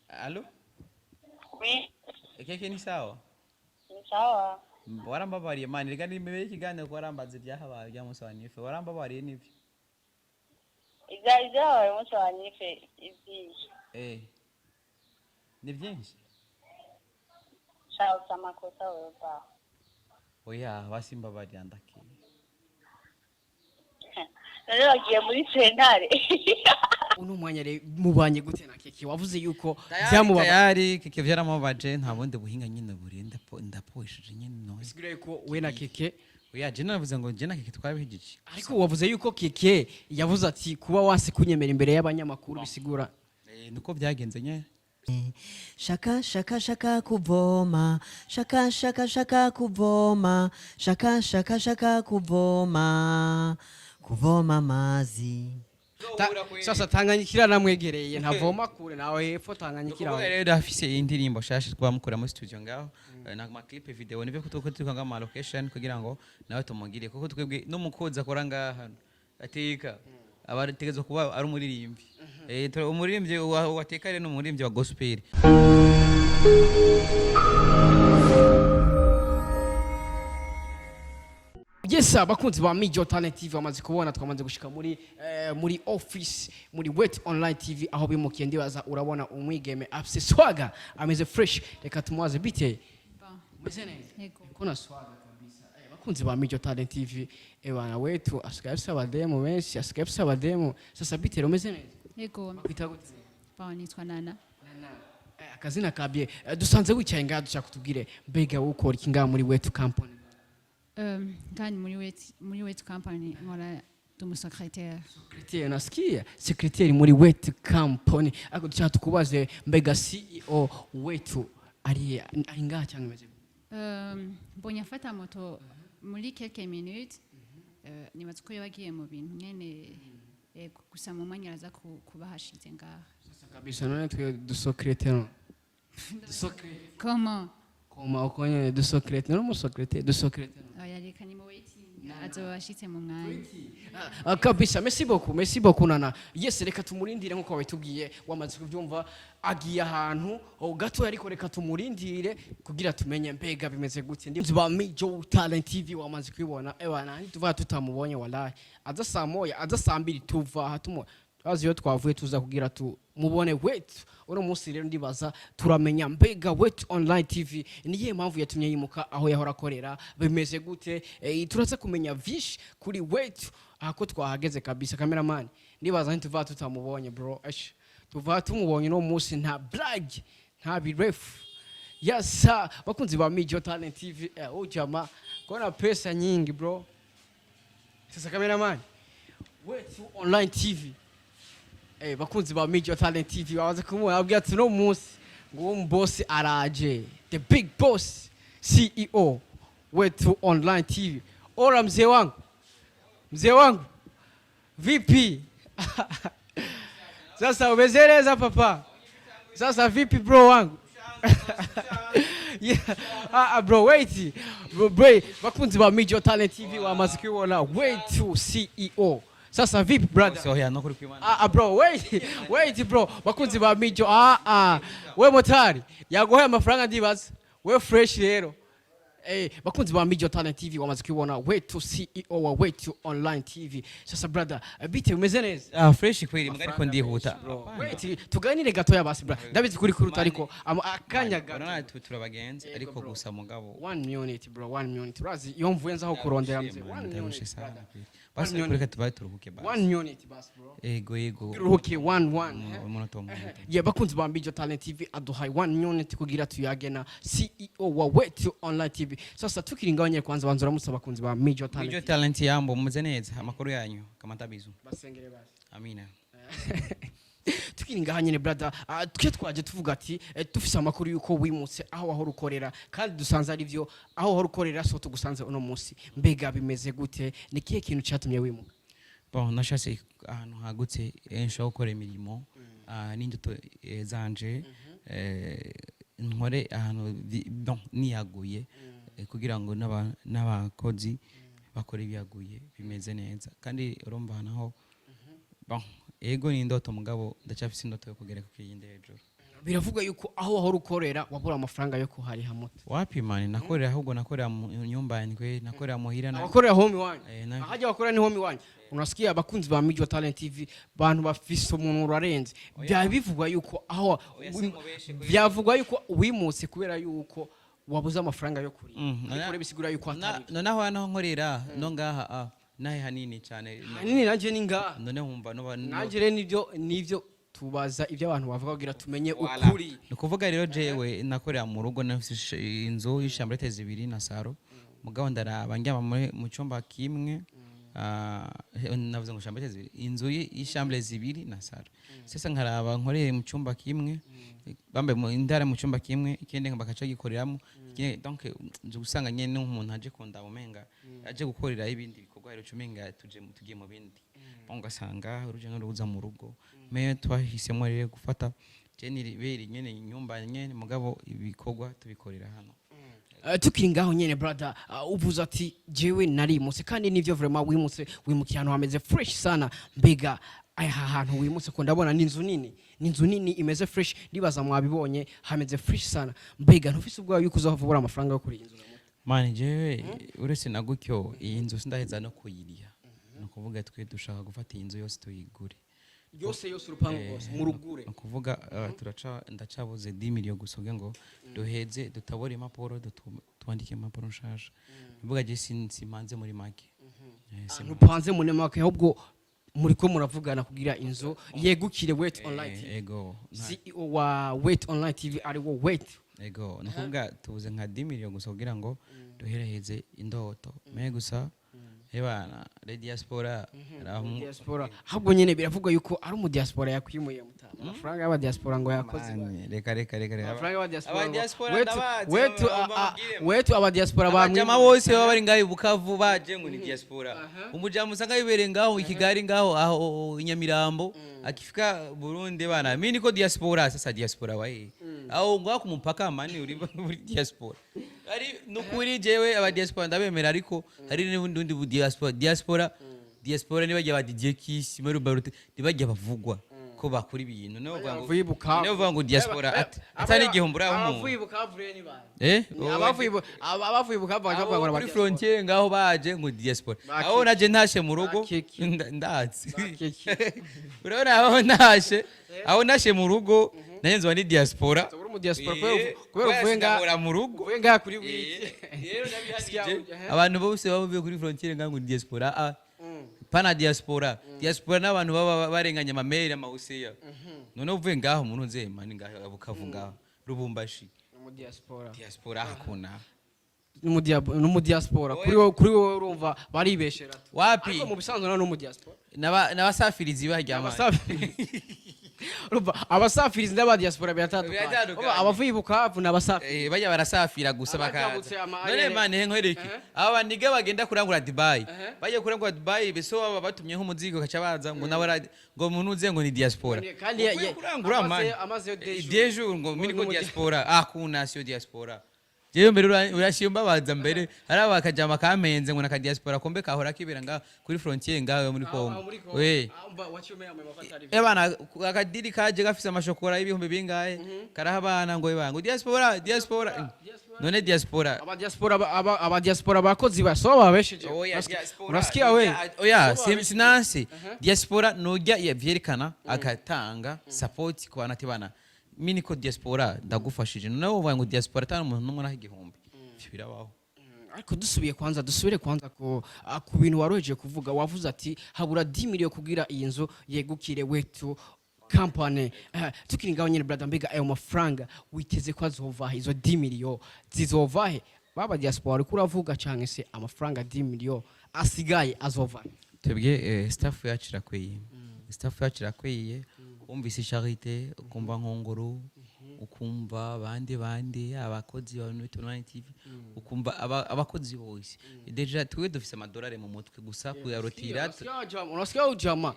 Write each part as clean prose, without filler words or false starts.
Allô? Oui. Keke, ni sawa? Ni sawa. Warambabariye man, reka nimebere ikiganiro ko warambaza ibyahabaye bya munsi wa nife. Warambabariye nivyo? Ibyabaye umunsi wa nife ibyiye? Eh. Ni byinshi. Sha, ufite amakosa wewe ba. Oya, basimbabarira ndakeye. Rero bagiye muri sentare. Uno mwanya rero mubanye gute na Keke? Wavuze yuko byamubabaje. Tayari Keke byaramubabaje, nta bundi buhinga nyine burinda ndapoesheje nyine no. Bisigura yuko we na Keke Oya, je navuze ngo je na Keke twabihigije. Ariko wavuze yuko Keke yavuze ati kuba wase kunyemera imbere y'abanyamakuru bisigura Eh, niko byagenze nyine. Shaka shaka shaka kuvoma, shaka shaka shaka kuvoma, shaka shaka shaka kuvoma, kuvoma amazi. Sasa Tanganyika namwegereye, ntavoma kure nawe hepfo Tanganyika. Ukuvuga rero afise indirimbo shasha twamukura muri studio ngaho na ma clip video, nivyo kutuko tukanga ma location kugira ngo nawe tumugire, kuko twebwe n'umukozi akora ngaha ateka aba ategerezwa kuba ari umuririmbyi. Umuririmbyi wateka rero ni umuririmbyi wa gospel. Yes, abakunzi ba Mijo Talent TV bamaze kubona twamaze gushika muri office, muri Wet Online TV aho bimukiye. Ndibaza urabona umwigeme afise swaga, ameze fresh. Reka tumubaze: bite? Umeze neza? Yego. Kuna swaga kabisa. Bakunzi ba Mijo Talent TV, bana wetu asigaye afise abademu benshi, asigaye afise abademu. Sasa bite rero, umeze neza? Yego. Bakwita gute? Bon, nitwa Nana. Nana. Akazina kabye. Dusanze wicaye ngaha, dushaka kutubwire mbega wowe ukora iki ngaha muri Wetu Company? Kandi muri Wet Company nkora ndi umusecrétaire. Secrétaire, nasikia secrétaire muri Wetu Company. Ariko dushaka tukubaze, mbega CEO wetu ari ngaha cyangwa imeze gute? Mbonye afata moto muri quelques minutes, nibaza ko yoba agiye mu bintu nyene, yego, gusa mu mwanya araza kuba hashize ngaha. Sasa kabisa, none twe dusecrétaire dusecrétaire. Comment? Koma uko nyene dusecrétaire, none umusecrétaire dusecrétaire. Oya, reka ni mu waiting, azoba ashitse mu mwanya. Ah, kabisa, merci beaucoup, merci beaucoup Nana. Yes, reka tumurindire nkuko wabitubwiye, wamaze kubyumva, agiye ahantu oh, gato, ariko reka tumurindire kugira tumenye mbega bimeze gute. Ndi ba Mijo Talent TV, wamaze kubibona. Ewa nani tuva tutamubonye, wallahi aza saa 1, aza saa 2, tuva aha tumu azi iyo twavuye tuza kugira tumubone wetu. Uno munsi rero ndibaza turamenya mbega Wetu Online TV niyihe mpamvu yatumye yimuka aho yahora akorera, bimeze gute. Turaza kumenya vyinshi kuri Wetu aha ko twahageze kabisa. Cameraman, ndibaza ntituva tutamubonye bro. Esh, tuva tumubonye uno munsi, nta blague, nta birefu. Yes sir, bakunzi ba Mijo Talent TV, ujama kona pesa nyingi bro. Sasa cameraman, Wetu Online TV, bakunzi ba Mijo Talent TV babaze kumubona, abwira ati uno munsi ngo uwo boss araje, the big boss CEO Wetu Online TV. Ora mzee wangu, mzee wangu, vipi? Sasa umeze neza papa? Sasa vipi bro wangu? Yeah. Ah, ah, bro, wait bro, bro, bakunzi ba Mijo Talent TV wamaze kubibona Wetu CEO. Sasa vipi brother? Oya, no kuri kwimana. Ah, ah, bro, wait, wait bro. Bakunzi ba Mijo, ah ah. We motari, yaguhaye amafaranga ndibaza. We fresh rero. Bakunzi ba Mijo Talent TV wamaze kubibona Wetu CEO wa Wetu Online TV. Sasa brother, bite, umeze neza? Ah, fresh kweli, mbwa ariko ndihuta. Wait, tuganire gatoya basi brother. Ndabizi kuri kuruta ariko akanya gato. Urabona turabagenzi Yego, ariko bro. gusa mugabo One minute bro, one minute. Urazi iyo mvuye nzaho kurondera mzee. One Ndarushe minute sana brother. kweli. Basi One minute. reka tubaye turuhuke basi. One minute basi bro. Ego. Turuhuke one one. Eh? Umunota umwe. Yeah, bakunzi ba Mijo Talent TV, aduhaye one minute kugira tuyage na CEO wa Wetu Online TV. Sasa tukiri ngaho nyene, kwanza banza uramutse abakunzi ba Mijo Talent. Mijo Talent, yambo, mumeze neza? Amakuru yanyu kamatabizu? Basengere basi. Amina. Tukiri ngaha nyene brother, twe twaje tuvuga ati dufise amakuru yuko wimutse aho wahora ukorera, kandi dusanze ari byo, aho wahora ukorera so tugusanze uno munsi. Mbega bimeze gute? Ni kihe kintu cyatumye wimuka? Bon, nashatse ahantu hagutse, nshobora gukora imirimo n'indoto zanje, nkore ahantu bon, niyaguye, kugira ngo n'abakozi bakore ibyaguye bimeze neza. Kandi urumva naho bon, ego ni indoto, mugabo ndacyafise indoto yo kugera ku yindi hejuru. Biravuga yuko aho wahora ukorera wabura amafaranga yo kuhariha moto. Wapi man, nakorera, ahubwo nakorera mu nyumbani kwe, nakorera muhira na Abakorera home iwanyu? Eh, Ahajya bakorera ni home iwanyu. Unasikia, abakunzi ba Mijo Talent TV, bantu bafise umuntu urarenze. Byaba bivugwa yuko aho Oya, simubeshe kuri- byavugwa yuko wimutse kubera yuko wabuze amafaranga yo kuriha. Ariko rero bisigura yuko atari Noneho hano nkorera no ngaha, nahe hanini cyane. Hanini nanje ni ngaha. None wumva no Nanje rero nivyo tubaza, ibyo abantu bavuga kugira tumenye Voilà. ukuri. Ni ukuvuga rero jewe nakorera mu rugo, nafise inzu y'ichambrette zibiri na salon, mugabo ndaraba njyama mu cyumba kimwe. Navuze ngo chambrette zibiri, inzu y'ichambre zibiri na salon. Sasa nkaraba nkoreye mu cyumba kimwe, bambaye mu indara mu cyumba kimwe, ikindi bakaca gikoreramo ikindi. Donc nje gusanga nyene n'umuntu aje kundaba umenga aje gukorera ibindi bikorwa, rero umenga tuje tugiye mu bindi. Bon, ugasanga uruja n'uruza mu rugo. Mais twahisemo rero gufata je niriberi nyene nyumba nyene, mugabo ibikorwa tubikorera hano. Tukiri ngaho nyene brother, uvuze ati jewe narimutse, kandi nivyo vraiment, wimutse, wimukiye ahantu hameze fresh sana. Mbega aha hantu wimutse, ko ndabona ni inzu nini, ni inzu nini imeze fresh, ndibaza mwabibonye, hameze fresh sana. Mbega ntufise ubwoba yuko uzohava ubura amafaranga yo kuri iyi nzu? Man, jewe uretse na gutyo, iyi nzu sindaheza no kuyiriha. Ni ukuvuga twe dushaka gufata iyi nzu yose tuyigure. Yose yose, urupangu rwose murugure? Ni ukuvuga turaca ndacabuze 10 million gusa kugira ngo duheze dutabore impapuro, twandike impapuro nshasha. Ni je simanze muri make. Ntupanze muri make, ahubwo muriko muravugana kugira inzu yegukire Wait Online TV. Ego. CEO wa Wait Online TV ari wo Wait. Ego, ni ukuvuga tubuze nka 10 million gusa kugira ngo duheraheze indoto. Mais gusa ebana le diaspora Diaspora, ahubwo nyene biravugwa yuko ari umu diaspora yakwimuye mutama, amafaranga y'aba diaspora ngo yakoze. Man, reka reka reka reka. Amafaranga y'aba diaspora Aba diaspora ndabazi, wetu bambwire. Wetu aba diaspora bamwe. Abajama bose baba bari ngaho i Bukavu baje ngo ni diaspora. Umujama usanga yibereye ngaho i Kigali, ngaho aho i Nyamirambo, akifika Burundi, bana mimi niko diaspora. Sasa diaspora wae aho ngaho ku mupaka man, uri muri diaspora ari nukuri. Jewe aba diaspora ndabemera, ariko hari n'ubundi bu diaspora. Diaspora nibajya ba DJ Kiss muri Barute, nibajya bavugwa ko bakora ibintu no bavuga ngo Abavuye i Bukavu. no bavuga ngo diaspora atari igihumbi uraho umuntu. Abavuye i Bukavu rero ni bande? Eh. Abavuye i Bukavu baje bavuga ngo Aho aba kuri diaspora. frontière ngaho baje ngo diaspora. Bakeke. Aho naje ntashe mu rugo Bakeke. ndazi. Bakeke. Urabona aho ntashe, aho nashe mu rugo nanjye nzoba ni diaspora. Uri mu diaspora kubera Kubera uvuye ngaha sinahora mu rugo. uvuye ngaha kuri wiki. Rero Sikia, ndabihanije abantu bose baba bavuye kuri frontière ngaho ngo ni diaspora. Pana diaspora, diaspora n'abantu baba barenganye amameri amawusiya. None uvuye ngaho umuntu nzema ni ngaho Bukavu, ngaho Lubumbashi. Mu diaspora. Diaspora hakuna. Ni mu diaspora kuri wowe urumva baribeshera tu. Wapi? Ariko mu bisanzwe nawe ni mu diaspora. N'abasafirizi baryama. Urumva abasafirizi n'aba diaspora biratandukanye. Biratandukanye. Urumva abavuye i Bukavu n'abasafiri. Bajya barasafira gusa Abajabutse bakaza. ama None man, nkwereke aba baniga bagenda kurangura Dubai, bajya kurangura Dubai beso baba batumyeho umuzigo, kaca baza ngo nawe ngo muntu uze ngo ni diaspora. Kandi Uvuye kurangura man. Amazeyo deux jours. Deux jours ngo Ngo mimi niko ni mu diaspora. Kuna sio diaspora. Jewe mbere urashimba baza mbere hari abakajama kampenze ngo naka diaspora, kombe kahora kibera nga kuri frontière ngaho muri Congo. We. Ebana akadiri kaje gafise amashokora y'ibihumbi bingahe, karaha abana ngo ebana ngo diaspora, diaspora. None diaspora Aba diaspora aba diaspora bakozi baso babesheje. Oya, diaspora, Unasikia we? Oya, sinansi diaspora nujya vyerekana akatanga support ku bantu ati bana mimi niko diaspora ndagufashije. Noneho uvuga ngo diaspora atari umuntu n'umwe naho igihumbi. Ivyo birabaho. Ariko dusubiye kwanza, dusubire kwanza ku bintu waroheje kuvuga. Wavuze ati habura 10 million kugira iyi nzu yegukire Wetu Company. Tukiri ngaho nyene brother, mbega ayo mafaranga witeze ko azova he? Izo 10 million zizova he? Baba diaspora uriko uravuga, canke se amafaranga 10 million asigaye azova he? Twebwe staff yacu irakwiye, staff yacu irakwiye. Wumvise Charite, ukumva Nkongoro, ukumva abandi bandi abakozi ba Wait Online TV, ukumva abakozi bose. Déjà twe dufise amadolari mu mutwe gusa kuyarotira. Unasikia ujama,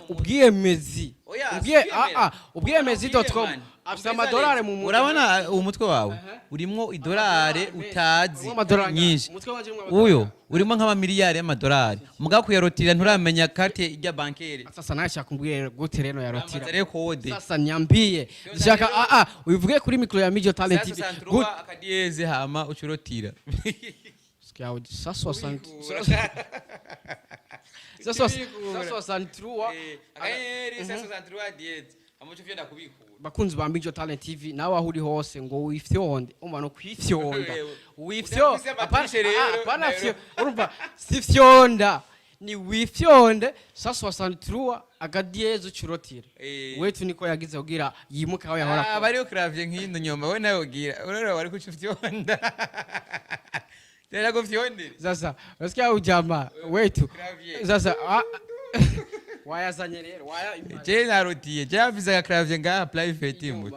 ubwiyemezi. Oya, Ubwiye si ubwiyemezi. ubwiyemezi.com. Man. Afite amadolari mu mutwe. Urabona umutwe wawe urimwo idolari utazi Urimo amadolari nyinshi. Umutwe wanje urimo amadolari. Uyo urimo nk'amamiliyari y'amadolari, mugabo kuyarotira nturamenya carte ijya bancaire. Sasa nawe shaka umbwire gute rero yarotira? Amaze rero code. Sasa nyambie, shaka uivuge kuri micro ya Mijo Talent TV. Good akadieze hama ucurotira. Sikia, sasa sasa sasa 63. Akanyenyeri 563 dièse, hama uca ufyonda kubikura. Bakunzi ba Mijo Talent TV, nawe aho uri hose ngo wifyonde, umva no kwifyonda wifyo. Udafise amatushe rero, Apana rero. fyo, urumva si fyonda, ni wifyonde sasa 63 akadièse ucurotira. Wetu niko yagize kugira yimuke aho yahora. Ah, bari clavier nk'ino nyuma we nawe ugira urora wari kuca ufyonda tera gufyondera. Sasa unasikia ujamaa wetu. Clavier. Sasa wayazanye rero waya. Je narotiye, je afise aga clavier ngaha private mu.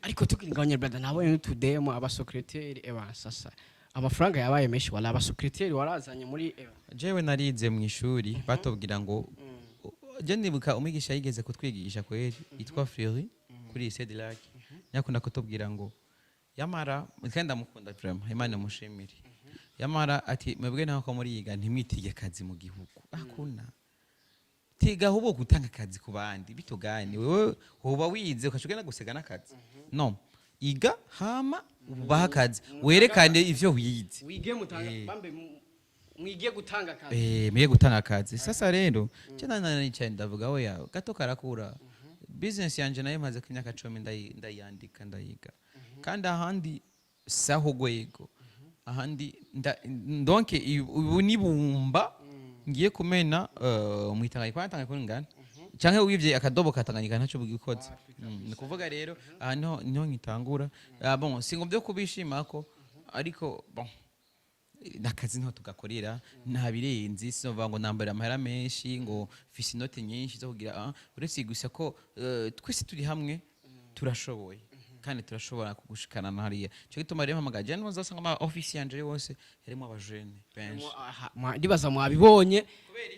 Ariko tukiri brother, nabonye n'utudemo abasecrétaire eba. Sasa amafaranga yabaye menshi, wala abasecrétaire warazanye muri eba. Jewe narize mu ishuri, batubwira ngo je ndibuka umwigisha yigeze kutwigisha kweri yitwa Fleury kuri lycée de Lac, yakunda kutubwira ngo yamara, kandi ndamukunda vraiment, Imana imushimire, yamara ati: "Mwebwe naho ko muriyiga ntimwitige akazi mu gihugu, hakuna tiga, ahubwo gutanga akazi ku bandi bitugane. Wewe woba wize ukaca ugenda gusega n'akazi? No iga hama ubaha akazi, werekane ivyo wize." Wige mutanga bambe mwige gutanga akazi. Eh, mwiye gutanga akazi. Sasa rero je nanicaye ndavuga: "Oya, gato karakura." Business yanje nayo maze ku myaka 10 ndayandika, ndayiga, kandi ahandi saho gwego ahandi donc ubu nibumba ngiye kumena mu Itanganyika, kwa Tanganyika ngana canke wivye akadobo ka Tanganyika ntaco bugikoze. Ni kuvuga rero aha niho nkitangura. Ah, bon, singo byo kubishimako, ariko bon, n'akazi niho tugakorera, nta birenze. Sinova ngo nambara amahera menshi ngo mfise inoti nyinshi zo kugira, uretse gusa ko twese turi hamwe turashoboye kandi turashobora kugushikana na hariya. Cyo gituma rero mpamagaye jewe muzasanga ama office yanje yose harimo abajene benshi. Aha, ndibaza mwabibonye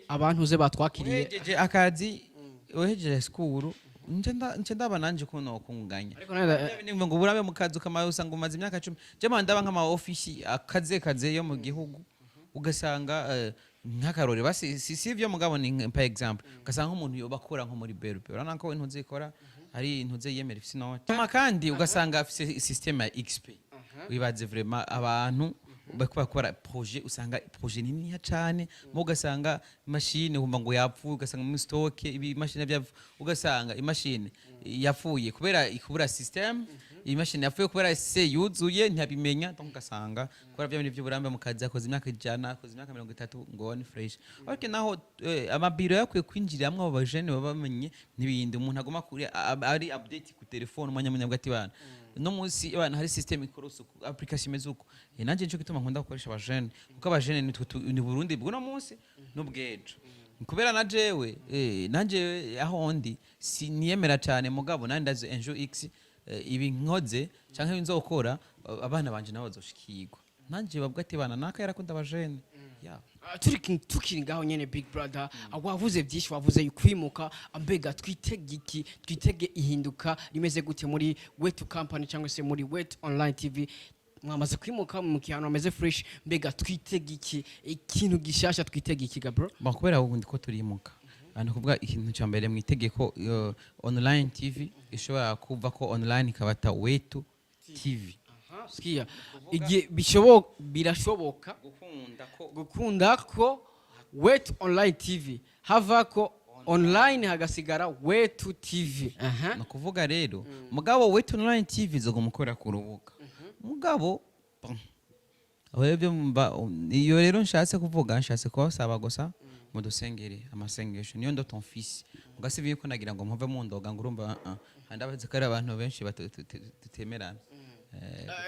abantu ze batwakiriye. Uhejeje akazi, uhejeje school, nce ndaba nanje ukuntu kunganya. Ariko nawe Nimba ngo burabe mu kazi ukamara usanga umaze imyaka 10. Je ndaba nk'ama office akaze kaze yo mu gihugu, ugasanga nk'akarore basi si ivyo mugabo ni par exemple ugasanga nk'umuntu yoba akora nko muri BRB, urabona ko intuze ikora ari intuze yemera ifise inoti. Hama kandi ugasanga afise système ya XP. Wibaze vraiment abantu bariko bakora projet, usanga projet niniya cane mo, ugasanga imashini wumva ngo yapfuye, ugasanga muri stock imashini vyapfuye, ugasanga imashini yapfuye kubera ikubura system, imashini yapfuye kubera se yuzuye ntiyabimenya. Donc ugasanga kubera bya bintu by'uburambe mu kazi, akoze imyaka 100, akoze imyaka 30 ngo ni fresh. Ariko naho amabiro yakwiye kwinjiriramwo abo bajene baba bamenye n'ibindi, umuntu aguma kuri ari update ku telefone umwanya munyaga ati: "Bana, no munsi abana hari system ikora uku, application imeze uko." Nanje nico gituma nkunda gukoresha abajene, kuko abajene nitwe ni Burundi bw'uno munsi n'ubwejo. Kubera na jewe nanje aho ndi siniyemera cyane, mugabo nandi ndazi un jour x ibi nkoze canke nzokora, abana banje nabo bazoshikirwa, nanje bavuga ati: "Bana naka yarakunda abajene ya." Ah, turi tukiri ngaho nyene, big brother, wavuze byinshi, wavuze kwimuka. Mbega twitege iki? Twitege ihinduka rimeze gute muri Wetu Company cyangwa se muri Wetu Online TV? Mwamaze kwimuka mu kintu hameze fresh. Mbega twitege iki? Ikintu gishasha twitege iki ga bro? Bon, kubera ubu ndiko turimuka, ni ukuvuga ikintu cya mbere mu itegeko online TV ishobora kuva ko online ikabata Wetu TV. Sikia, igihe bishoboka, birashoboka gukunda ko gukunda ko Wetu Online TV hava ko online hagasigara Wetu TV, aha. Ni ukuvuga rero mugabo Wetu Online TV izoguma ukora ku rubuga, mugabo bon, aho rero byo iyo rero nshatse kuvuga, nshatse kubasaba gusa mudusengere amasengesho, niyo ndoto mfise. Mugasibiye ko nagira ngo mpove mu ndoga ngo urumva ndabazi ko ari abantu benshi tutemerana.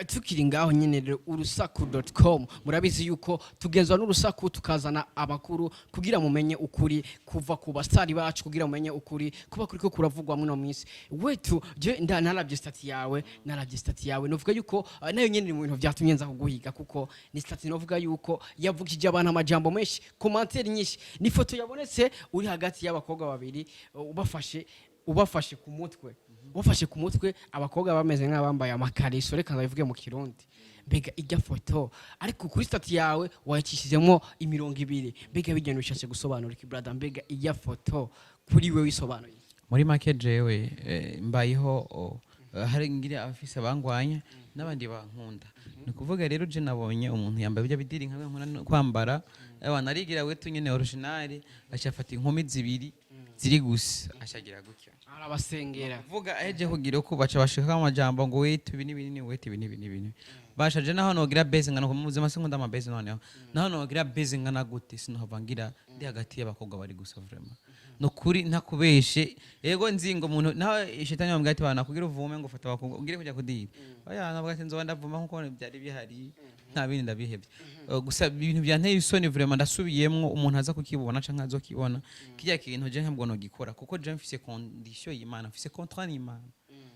Tukiri ngaho nyine rero, urusaku.com, murabizi yuko tugenzwa n'urusaku, tukazana amakuru kugira mumenye ukuri kuva ku basitari bacu, kugira mumenye ukuri kuba kuriko kuravugwa muno minsi. Wetu je nda naravye statut yawe, naravye statut yawe, novuga yuko nayo nyene ni mu bintu vyatumye nza kuguhiga, kuko ni statut novuga yuko yavugije abantu amajambo menshi, commentaire nyinshi. Ni foto yabonetse uri hagati y'abakobwa babiri, ubafashe ku mutwe. Wafashe ku mutwe, abakobwa bameze nk'abambaye amakariso, reka ndabivuge mu Kirundi. Mbega ijya foto, ariko kuri statut yawe wayacishijemo imirongo ibiri, mbega bigenda bishatse gusobanura iki, brother? Mbega ijya foto kuri we wisobanuye iki? Muri make jewe mbayeho hari ngira abafise abangwanya n'abandi bankunda. Ni ukuvuga rero je nabonye umuntu yambaye ibyo bidiri nka nkunda no kwambara, abantu arigira wetu nyene original, aca afata inkumi zibiri ziri gusa, ashagira gutya. Arabasengera. Vuga aheje kugira uko baca bashika amajambo ngo wetu ibi n'ibi ni wetu ibi n'ibi n'ibi. Bashaje naho nogira base ngana mu buzima, sinkunda ama base, noneho naho nogira base ngana gute, sinohava ngira ndi hagati y'abakobwa bari gusa. Vraiment, no kuri ntakubeshe, yego nzi ngo umuntu naho shetani bambwira ati bana kugira uvume ngo fata abakobwa ugire kujya kudira, oya, nabwo ati nzoba ndavuma nkuko byari bihari, nta bindi ndabihebye. Gusa ibintu byanteye isoni vraiment, ndasubiyemwo, umuntu aza kukibona canke azokibona kijya kintu, je ntabwo nogikora kuko je mfise condition y'Imana, mfise contrat n'Imana.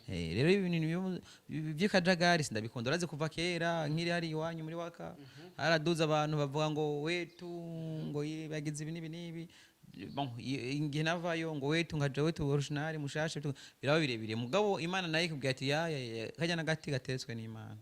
Rero ibintu by'akajagari sindabikunda. Urazi kuva kera nkiri hari iwanyu muri waka haraduza abantu bavuga ngo wetu ngo bagize ibi n'ibi n'ibi. Bon, igihe navayo ngo wetu nkaja wetu original mushasha, biraba birebire, mugabo Imana nayo ikubwira ati ya ya, ya, kajya n'agati gateretswe n'Imana.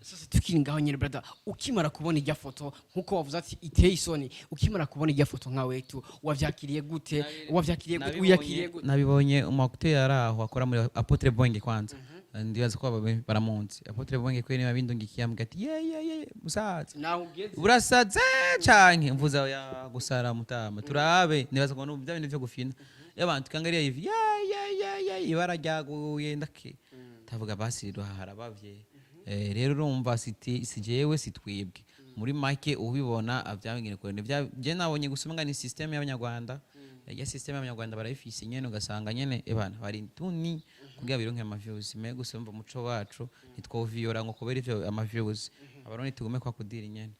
Sasa tukiri ngaho nyine, brother, ukimara kubona ijya foto, nkuko wavuze ati iteye isoni, ukimara kubona ijya foto nka wetu, wavyakiriye gute? Wavyakiriye gute? Uyakiriye gute? Nabibonye umu yari aho akora muri Apotre Bonge. Kwanza ndibaza ko baramunzi Apotre Bonge kwe, niba bindungikiye ambwira ati ye ye ye musaza, naho ugeze urasaze canke mvuza ya gusara mutama turabe. Nibaza ko bya bintu vyo gufina y'abantu kangariya ivi ye ye ye ye ibara ryaguye, ndake ndavuga basi harabavye. Rero urumva siti si jewe, si twebwe, muri make ubibona avyabingene kure je nabonye gusa umenga ni system y'Abanyarwanda. Ya system y'Abanyarwanda barayifise nyene, ugasanga nyene ebana bari tuni kugira bironke ama views. Mais gusa umva umuco wacu ntitwoviyora ngo kubera ivyo ama views. Abarundi tugume kwa kudira nyene.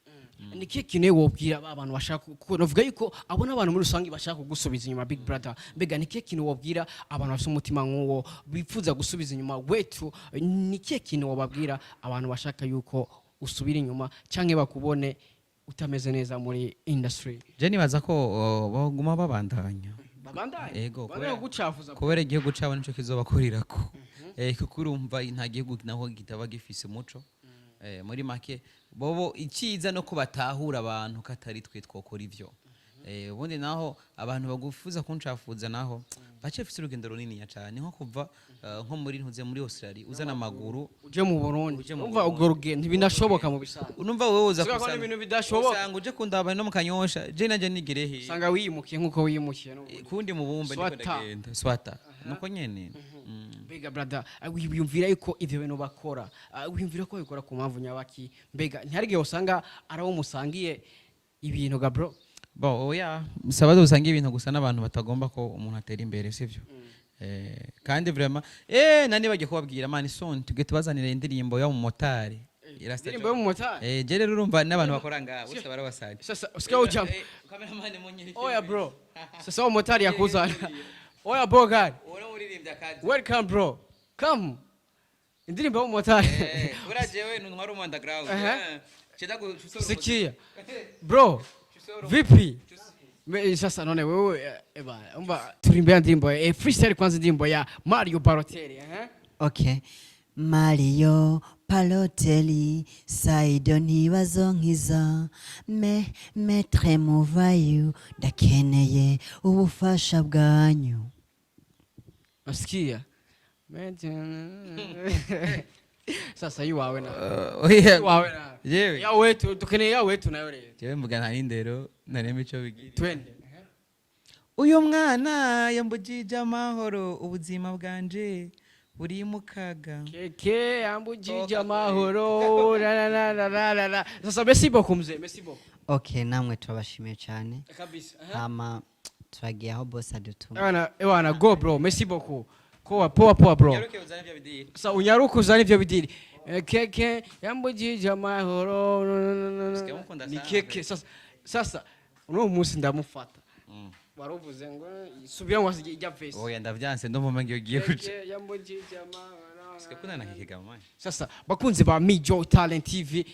Ni kihe kintu wobwira ba bantu bashaka, kuko navuga yuko abo n'abantu muri rusange bashaka kugusubiza inyuma, big brother? Mbega ni kihe kintu wobwira abantu bafite umutima nk'uwo bifuza gusubiza inyuma wetu? Ni kihe kintu wobabwira abantu bashaka yuko usubira inyuma canke bakubone utameze neza muri industry? Je nibaza ko baguma babandanya. Babandanye. Ego, babandanye kugucafuza. Kubera igihugu cabo nico kizobakurirako. Kuko urumva nta gihugu naho kitaba gifise umuco. Muri make bobo iciza no kubatahura abantu ko atari twe twokora ivyo. Ubundi naho abantu bagufuza kuncafuza naho bacefise urugendo runiniya cane, nko kuva nko muri ntuze muri Australia uzana amaguru uje mu Burundi. Uje mu Umva, urwo rugendo ntibinashoboka mu bisanzwe. Unumva wewe uza Usigaye kusanga ko ibintu bidashoboka. Usanga uje kundaba no mu Kanyosha, je nanje nigire he? Usanga wiyimukiye nkuko wiyimukiye n'ubundi. Kundi mubumbe ndiko Swata. ndagenda swata nuko nyene. Mbega brother, wiyumvira yuko ivyo bintu bakora, wiyumvira ko babikora ku mpamvu nyabaki? Mbega ntihari igihe usanga ari abo musangiye ibintu ga, bro? Bon, oya, saba usanga ibintu gusa n'abantu batagomba ko umuntu atera imbere, sivyo? Kandi vraiment nani bagiye kubabwira man, soon tuge tubazanire indirimbo yo mu motari. Indirimbo y'umumotari? Je rero urumva n'abantu bakora ngaha bose barabasari. Sasa usikia ujambo. Cameraman munyereke. Oya bro, sasa umumotari yakuzana. Oya bro, gari. Ora uririmbye akazi. Welcome bro, come. Indirimbo y'umumotari. Bura jewe ntwari umu underground. Cheda Sikia bro, vipi? Sasa none wewe eba umva turimbea indirimbo freestyle kwanza, indirimbo ya Mario Balotelli. Okay. Mario Balotelli, Saido ntibazonkiza me Maître Muvayu, ndakeneye ubufasha bwanyu. Nasikia sasa iwawe na Oya. iwawe na Yewe. ya wetu, dukeneye ya wetu nayo rero. Jewe mvuga nta n'indero nta n'imico bigira. Twende. Uyu mwana yambujije amahoro, ubuzima bwanje buri mu kaga. Keke ambujije amahoro, la la la la la la la. Sasa merci beaucoup mzee, merci beaucoup. Okay, namwe turabashimiye cyane. Kabisa. Hama turagiye aho boss adutuma. Ewana ewana, go bro, merci beaucoup. Poa poa poa bro. Nyaruke uzane vya bidiri. Sasa unyaruke uzane ivyo bidiri. Keke yambujije amahoro, no, no, no, no, no. Sikia mukunda Ni sana, keke sasa. Sasa uno munsi ndamufata. Waruvuze ngo subira ngo ijya verse. Oya, ndavyanse, ndumva umenga iyo ugiye kuca. Keke yambujije amahoro. Sikia kuna na keke gama. Sasa bakunzi ba Mijo Talent TV,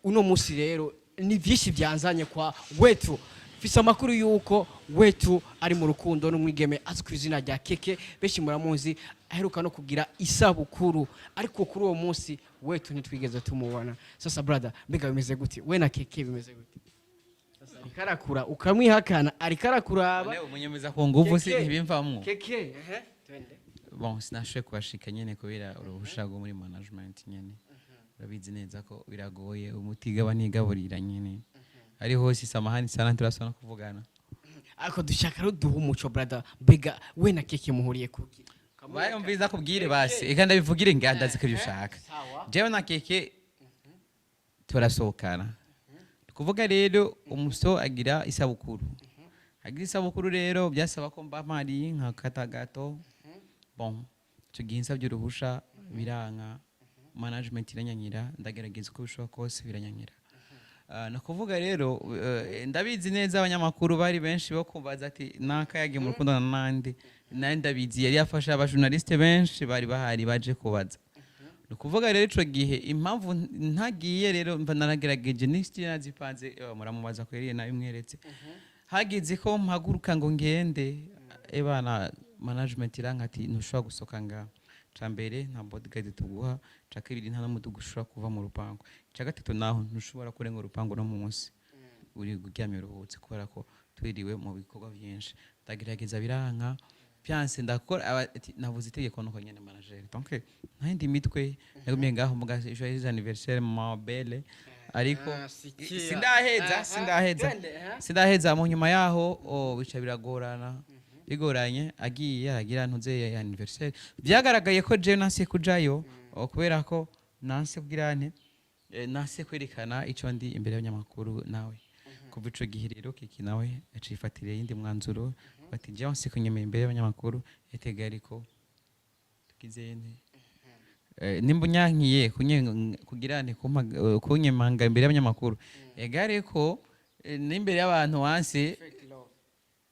uno munsi rero ni vyinshi byanzanye kwa wetu. Mfise amakuru yuko wetu ari mu rukundo n'umwigeme azwi ku izina rya Keke, benshi muramuzi. Aheruka no kugira isabukuru, ariko kuri uwo munsi wetu ntitwigeze tumubona. Sasa brother, mbega bimeze gute? We na Keke bimeze gute? Sasa ariko arakura ukamwihakana, ariko arakuraba. None umunyemeza ku nguvu si Keke. ntibimvamwo. Keke, ehe, twende. Bon, sinashoboye kuhashika nyene kubera uruhusha rwo muri management nyene. Urabizi neza ko biragoye, umutigaba ntigaburira nyene ari hose. Samahani sana, turasaba no kuvugana. Ariko dushaka rero duha umuco, brother. Mbega we na Keke muhuriye kuki? Baye, umviza kubwire basi, eka ndabivugire nga ndazi ko ibyo ushaka. Sawa. Jewe na Keke turasohokana. Kuvuga rero, umuso agira isabukuru, agira isabukuru rero byasaba ko mba mpari nkakata gato. Bon, icyo gihe nsabye uruhusha biranka, management iranyanyira, ndagerageza uko bishoboka kose biranyanyira. Ah, ni ukuvuga rero, ndabizi neza abanyamakuru bari benshi bo kumbaza ati naka yagiye mu rukundo na nande. Nari ndabizi, yari yafashe abajournaliste benshi bari bahari baje kubaza. Ni ukuvuga rero, ico gihe impamvu ntagiye rero, mba naragerageje n'isi nazipanze, muramubaza kweriye nabimweretse. Hagize ko mpaguruka ngo ngende, ebana, management iranka ati ntushobora gusohoka ngaha. Ca mbere, nta bodyguard tuguha. Ca kabiri, nta n'umuduga ushobora kuva mu rupangu. Ca gatatu, naho ntushobora kurenga urupangu no munsi uri uryamye uruhutse, kubera ko twiriwe mu bikorwa byinshi. Ndagerageza biranka, byanse ndakora ati, nabuze itegeko nuko nyene manager. Donc nta yindi mitwe, nagumye ngaho muga joyeux anniversaire ma belle, ariko Ah, sikia. sindaheza. Aha, Sindaheza. twende, aha. Sindaheza. Mu nyuma yaho, oh, bica biragorana, bigoranye agiye aragira ntuze ya anniversaire, byagaragaye ko jewe nanse kujayo, oh, kubera ko nanse kugira nte, nanse kwerekana ico ndi imbere y'abanyamakuru. Nawe kuva ico gihe rero Kiki nawe acifatira yindi mwanzuro bati jewe nse kunyemera imbere y'abanyamakuru, etega ariko tugize nte, nimba unyankiye kugira nte kunyemanga imbere y'abanyamakuru, egare ko n'imbere y'abantu wanse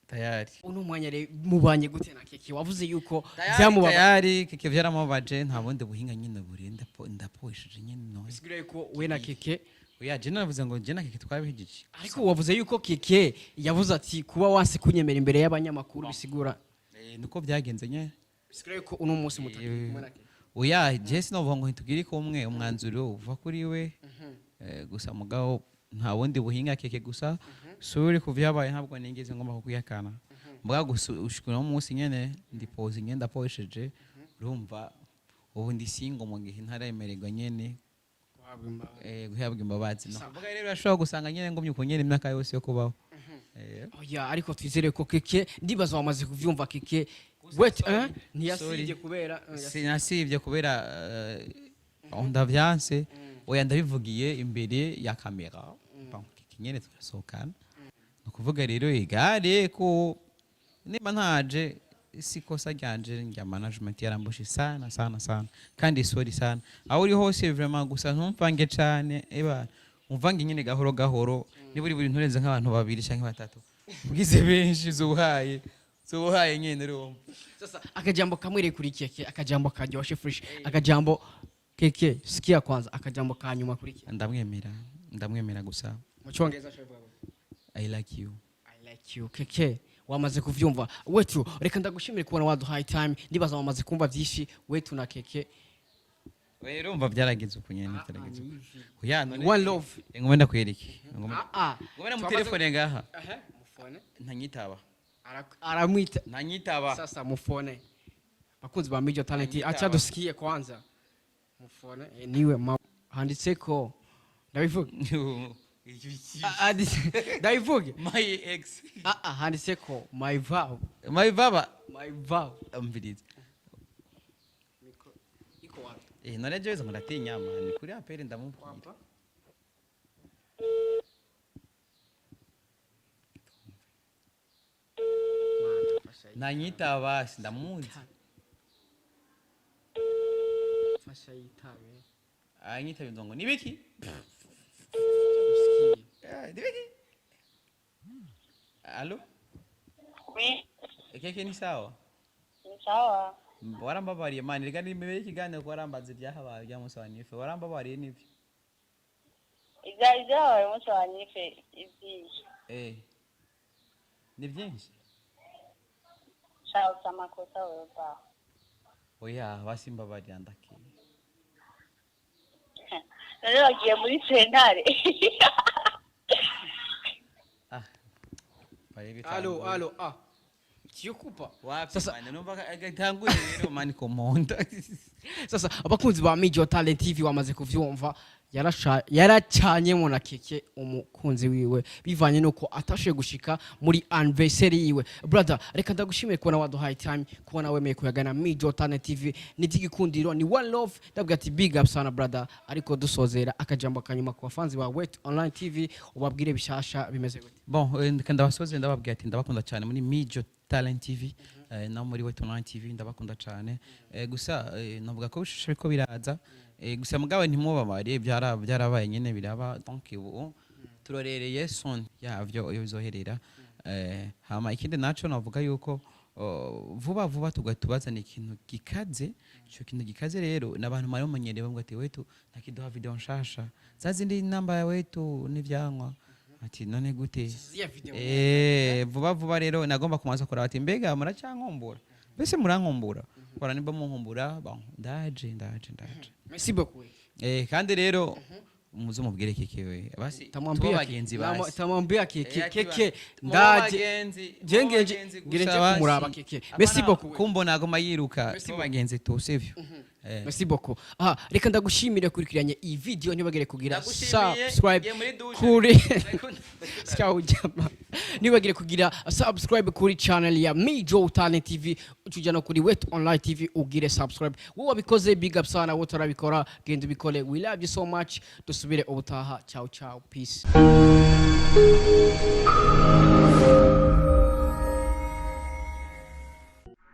tayari. Uno mwanya rero mubanye gute na Keke? Wavuze yuko Tayari, byamubabaje. Tayari Keke byaramubabaje, nta bundi buhinga nyine burinda ndaposhije nyine noye. Bisigura yuko we na Keke Oya, je navuze ngo je na Keke twabihigije. Ariko wavuze yuko Keke yavuze ati kuba wanse kunyemera imbere y'abanyamakuru bisigura Niko byagenze nyine. Bisigura yuko uno munsi mutakiri kumwe na Keke? Oya, je sinovuga ngo ntitugire kumwe, umwanzuro uva kuri we. Gusa mugabo nta bundi buhinga, Keke gusa suri ku vyabaye ntabwo nigeze ngomba kukwihakana. Mugabo gusa ushika uno munsi nyene ndipoza nyene, ndaposheje, urumva ubu ndi single mu gihe ntaremererwa nyene guhabwa imbabazi. No kuvuga rero, urashobora gusanga nyene ngumye uko nyene imyaka yose yo kubaho. Oya, ariko twizere ko Keke, ndibaza wamaze kuvyumva, Keke wait, ntiyasibye Sorry. kubera Sinasibye kubera ndavyanse. Oya, ndabivugiye imbere ya kamera. Bon, Keke nyene turasohokana. Ni ukuvuga rero, igare ko nimba ntaje si kosa ryanje, rya management yarambushe sana sana sana, kandi sorry sana aho uri hose vraiment. Gusa ntumvange cane, eba umvange nyine gahoro gahoro, niba uri buri nturenze nk'abantu babiri canke batatu, ugize benshi zubuhaye zubuhaye nyene, urumva. Sasa akajambo kamwe kuri Keke, akajambo karyoshe fresh, akajambo Keke, sikia kwanza, akajambo ka nyuma kuri Keke. Ndamwemera, ndamwemera gusa. Mu cyongereza shavuga. I like you. I like you, Keke. Wamaze kuvyumva wetu, reka ndagushimire kubona waduhaye time. Ndibaza wamaze kumva byinshi wetu na Keke. Urumva byarageze uku nyene, byarageze uku. Oya, none One love. Ngomba ndakwereke. Ah ah. Ngomba mu telefone ngaha. Ehe, mufone. Ntanyitaba. Aramwita. Ntanyitaba. Sasa mufone, bakunzi ba Major Talent. Anyitaba. Acha dusikie kwanza, mufone. Niwe handitse ko ndabivuga. Ah, ndabivuge. My ex. Ah ah, handitse ko my vow. My baba. My vow. Umviriza. Iko wapi? None jewe ngo ndatinya man kuri apere ndamubwira. Ntanyitaba, sindamuzi. Fasha yitabe. Anyitaba ngo nibiki? Dusikie. Nibiki? Allo? Oui, Keke, ni sawa? Ni sawa. Warambabariye man, reka nimebere ikiganiro ko warambaza ibyahabaye bya munsi wa nife. Warambabariye nivyo? Ibyabaye umunsi wa nife ibyiye. Ni byinshi. Shawusa amakosa wewe. Oya, basi mbabarira, ndakiye. None bagiye muri sentare? Ah, barebe. Allo, allo, ah, kiyokupa. Wapi? Sasa Mani numva gatanguye rero, mani, komonda. Sasa abakunzi ba Mijo Talent TV wamaze kuvyumva, yaracanyemo na Keke umukunzi wiwe bivanye nuko atashoboye gushika muri anniversaire yiwe. Brother, reka ndagushimiye kubona waduhaye time, kubona wemeye kuyagana Mijo Talent TV. Ni igikundiro, ni one love. Ndabwira ati big up sana, brother. Ariko dusozera, akajambo kanyuma ku bafanzi ba Wet Online TV, ubabwire bishasha bimeze gute? Bon, ndabasoze ndababwira ati ndabakunda cyane muri Mijo Talent TV, no muri Wet Online TV, ndabakunda cyane. Gusa navuga ko bishushe biriko biraza. Gusa mugabo ntimubabare, byarabaye nyene, biraba. Donc ubu turorereye son yavyo iyo bizoherera. Hama ikindi naco navuga yuko, oh, vuba vuba tugahita tubazana ikintu gikaze. Ico kintu gikaze rero n'abantu mwari mumenyereye bavuga ati wetu ntakiduha video nshasha, za zindi namba ya wetu n'ivyankwa, ati none gute? Ziriya video. Vuba vuba rero nagomba kumanza kuraba ati mbega muracyankumbura? Mbese murankumbura? Kora nimba munkumbura, bon, ndaje, ndaje, ndaje. Merci beaucoup. Kandi rero muze mubwire Keke we basi Tamwambia tuba bagenzi basi. Tamwambia Keke. Ati Keke muba ndaje. bagenzi, Je muba ngeje bagenzi ngire gusa nje basi. kumuraba Keke. Merci Apana beaucoup. kumbona agoma yiruka. Merci. Tuba bagenzi tu, sivyo? Merci beaucoup. Ah, reka ndagushimire kurikiranye iyi video, ntibagire kugira Ndagushimiye, subscribe ngiye muri douche. kuri Ciao jama. Ntibagire kugira subscribe kuri channel ya Mijo Talent TV, ucuja no kuri Wet Online TV ugire subscribe. Wowe wabikoze, big up sana. Wowe utarabikora, genda ubikore. We love you so much. Dusubire ubutaha. Ciao ciao, peace.